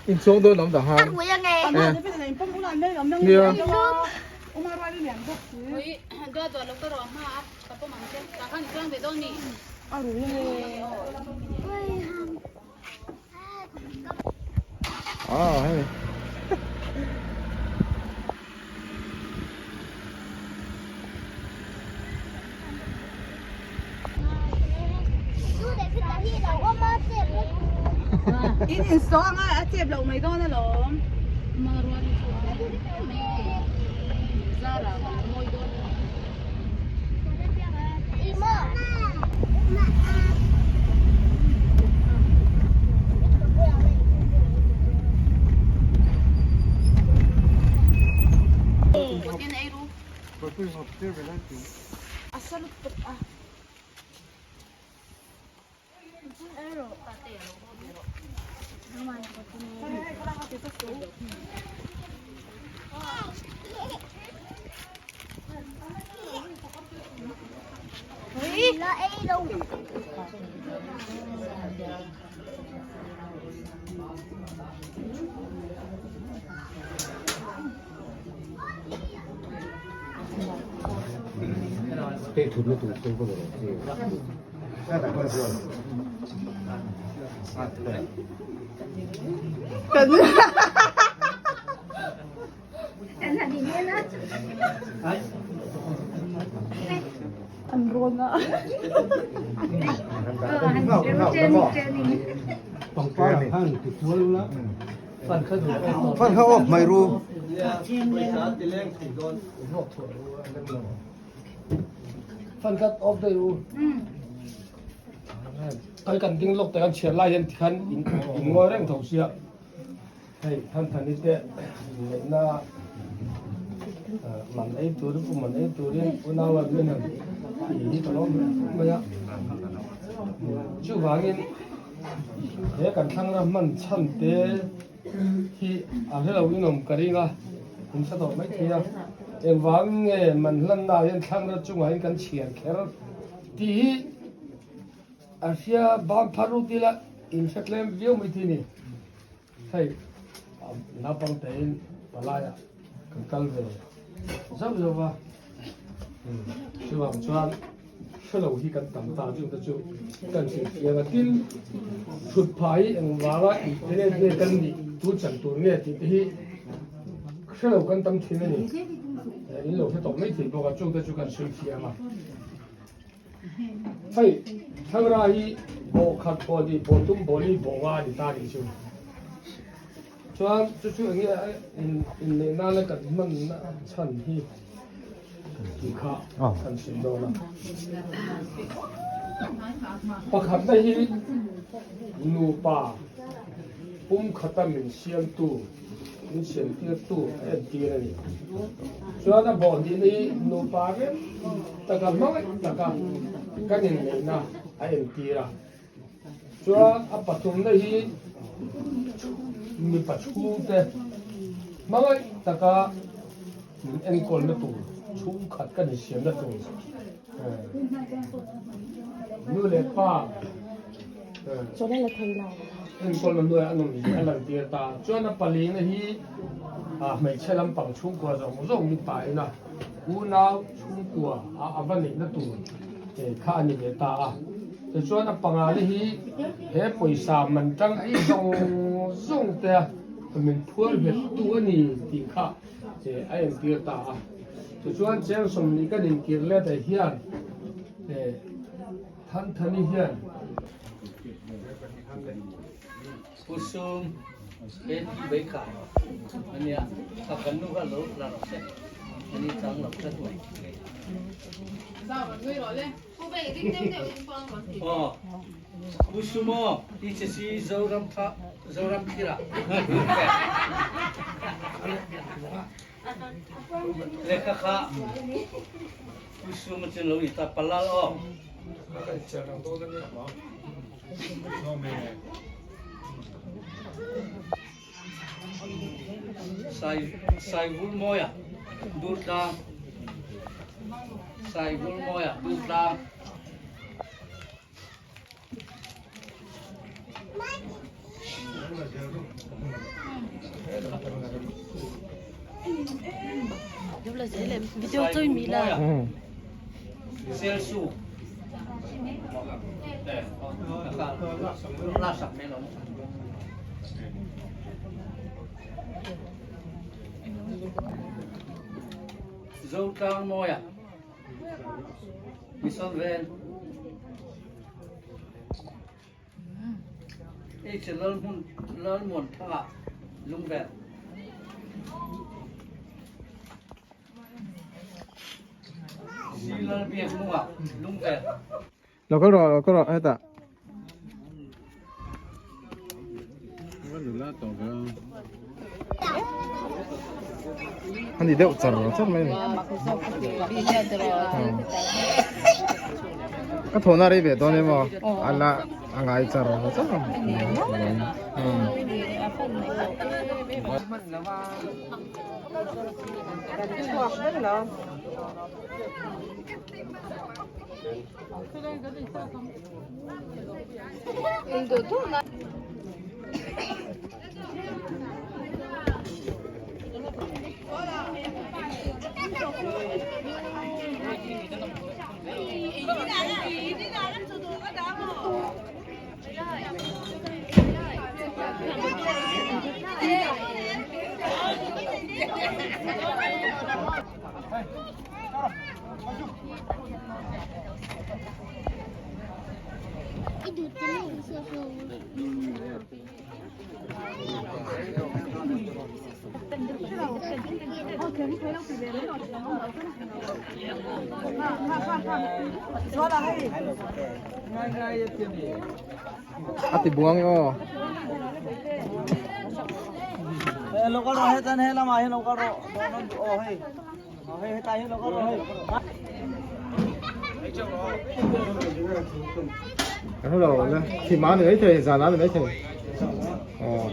Inchhung dawn awm dah han. Nia. Ah hei. In in saw anga a chep loh mai dawn alawm. Fan kha off mai ru. Fan khat off dei u. Kai kan ding lawk te kan chhiar lai hian tikhan in ngawi reng tho sia. Hei Thanthani te inneihna man ei turin pu man ei turin unau an min han ti hi ka lawm hle mai a. Chuvangin he kan thlangra hman chhan te hi a hrelo inawm ka ring a, in hre tawh mai thei a. Engvangin nge man hlanna ah hian thlangra chungah hian kan chhiar kher tih hi a hria bang phar rut ila in hre tlem viau mai thei a ni. Hei naupang tein palaiah kan kal ve zauh zauh a, chuvang chuan hrelo hi kan tam ta chung te chu kan hrilhfiah a, tin thut phah hi engvanga internet nge kan nih tu chan tur nge tih te hi hrelo kan tam thin a ni, in lo hre tawh mai thei bawk a chung te chu kan hrilhfiah ang a. Hei thlangra hi bawh khat bawh ni bawh tum bawh li bawh nga a ni ta nih chu. Chuan chu chu eng nge inneih nana kan hman na chhan hi tih kha kan hrilh dawn a. Pakhatna hi nupa pumkhata min siamtu min siamtirtu a entir a ni. Chuan a bawh hnihna hi nupa rem taka hmangaih taka kan inneihna a entir a. Chuan a pathumna hi mipa chhungte hmangaih taka min enkawlna tur chhungkhat kan insiamna tur nu leh pa Enkawlna hnuaiah a nawm hi a lantir ta. Chuan a palina hi hmeichhe lampang chhungkua zawng zawng mipa ina unau chhungkua a a va neihna tur kha a ni ve ta a. Tichuan a pangana hi he pawisa man tang ei zawng zawng te a min phuar nghet tu a ni tih kha a entir ta a. Tichuan cheng 20 kan inkir let ah hian Thanthani hian. Pu Sum, AP Baker a nia, a kan nu kha lo la rawh se, a ni chang lo tlat mai. Aw, Pu Sum aw, i che si Zoram kha. Zoram thira. Lehkha kha Pu Suma cun lo ni ta palal aw. Sai Sai Vulmawia Durtlang Sai Vulmawia Durtlang Video tôi mi la. Selsu. La sak me lo. Zotlang Mawia. Mission Ven. H Lalhmun Lalmuanthanga Lungvel. C Lalbiakmunga Lungvel. Lo kal rawh, lo kal rawh hetah. A ni deuh char char mai a ni. Ka thawhna rei ve dawn em aw a la a ngai char char a. A ti buang aw. Hello le thi ma ni mai thei zan a ni mai thei aw.